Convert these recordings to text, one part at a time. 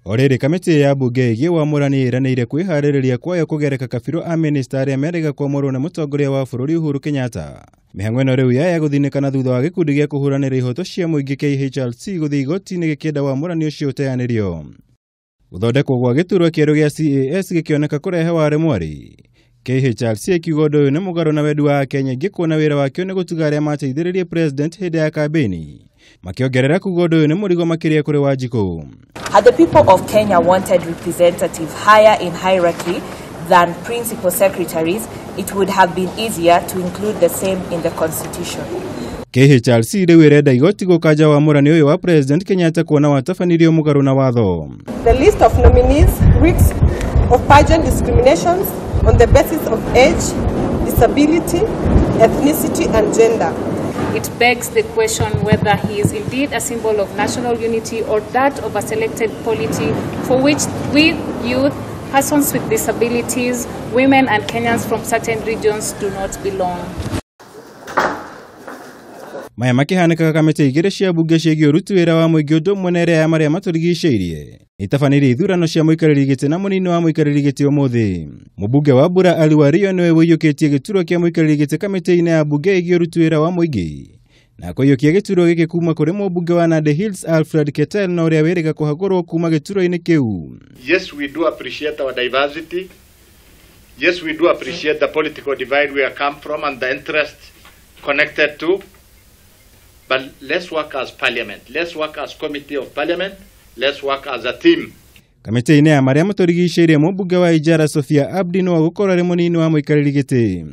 O rĩrĩ kamĩtĩ ya mbunge ĩgiĩ wamũrani ĩranĩire kwĩharĩrĩria kwayo kũgereka kabirũ a minista arĩa merĩga kwamũrwo nĩ mũtongoria wa bũrũri Uhuru Kenyatta. Mĩhang'o ĩno rĩu yaya gũthinĩkana thutha wa gĩkundi gĩa kũhũranĩra ihoto cia mũingĩ KHRC gũthiĩ igoti-inĩ gĩkĩenda wamũrani ũcio ũteanĩrio. Gũthondekwo gwa gĩturwa kĩerũ gĩa CAS gĩkĩoneka kũrehe warĩ mwari. KHRC ĩkiuga ũndũ ũyũ nĩ mũgarũ na wendi wa Akenya aingĩ kuona wĩra wakĩo nĩ gũtuga arĩa mateithĩrĩirie president hĩndĩ ya kambĩini. Makĩongerera kuga ũndũ ũyũ nĩ mũrigo makĩria kũrĩ Wanjikũ. Had the people of Kenya wanted representative higher in hierarchy than principal secretaries, it would have been easier to include the same in the constitution. KHRC rĩu ĩrenda igoti gũkanja wamũrani ũyũ wa President Kenyatta kuona watabanirio mũgarũ na watho. The list of nominees reeks of pageant discriminations on the basis of age, disability, ethnicity and gender. It begs the question whether he is indeed a symbol of national unity or that of a selected polity for which we youth, persons with disabilities, women and Kenyans from certain regions do not belong. Maya makĩhanĩkaga kamĩtĩ igĩrĩ cia mbunge ciĩgiĩ ũruti wĩra wa mũingĩ ũndũ ũmwe na ĩrĩa ya marĩa matũrigicĩirie itabanĩirie ithurano cia mũikarĩri gĩtĩ na mũnini wa mũikarĩri gĩtĩ ũmũthĩ. Mũmbunge wa Mbura Ali Wario nĩwe ũiyũkĩtie gĩturwa kĩa mũikarĩri gĩtĩ kamĩtĩ-inĩ ya mbunge ĩgiĩ ũruti wĩra wa mũingĩ na kũiyũkia gĩturwa gĩkĩ kuma kũrĩ mũmbunge wa Nandi Hills Alfred Keter na ũrĩa wĩrĩga kũhagũrwo kuma gĩturwa-inĩ kĩu. Yes, we do appreciate our diversity. Yes, we do appreciate the political divide we have come from and the interest connected to. But let's work as parliament. Let's work as committee of parliament. Let's work as a team. Kamĩtĩ-inĩ ya marĩa matũrigicĩirie mũmbunge wa Ijara Sofia Abdi no gũkorwo arĩ mũnini wa mũikarĩri gĩtĩ.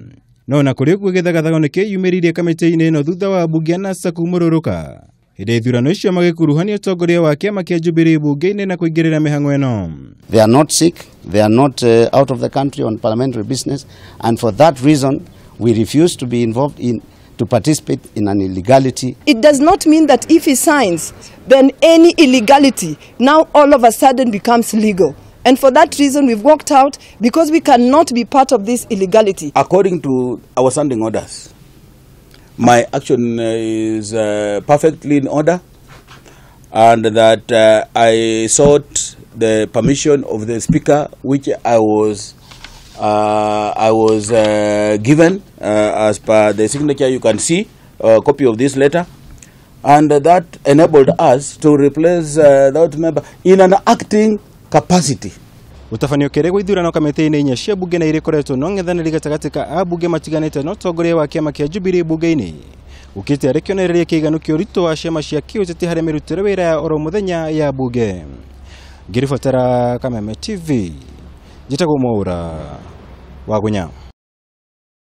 No na kũrĩ ũguo gĩthagathago nĩ kĩyumĩririe kamĩtĩ-inĩ ĩno thutha wa mbunge a NASA kumũrũrũka. Hĩndĩ ya ithurano icio magĩkuruhania ũtongoria wa kĩama kĩa Jubilee bunge-inĩ na kũingĩrĩra mĩhang'o ĩno. They are not sick, they are not out of the country on parliamentary business, and for that reason we refuse to be involved in to participate in an illegality. It does not mean that if he signs, then any illegality now all of a sudden becomes legal. And for that reason, we've walked out because we cannot be part of this illegality. According to our standing orders, my action is perfectly in order, and that I sought the permission of the speaker, which I was given as per the signature. You can see a copy of this letter, and that enabled us to replace that member in an acting capacity. Utabanio kĩrĩ gwa ithurano kamĩtĩ-inĩ inya cia bunge na irĩkoretwo no ng'ethanĩri gatagatĩ ka ambunge matiganĩte na ũtongoria wa kĩama kĩa Jubilee bunge-inĩ ũkĩte arĩ kĩonereria kĩiganu kĩa ũritũ wa ciama cia kĩũteti harĩ mĩrutĩre wĩra ya oro mũthenya ya bunge. Ngĩribotera Kameme TV, njĩtagwo Mwaura Wagunya.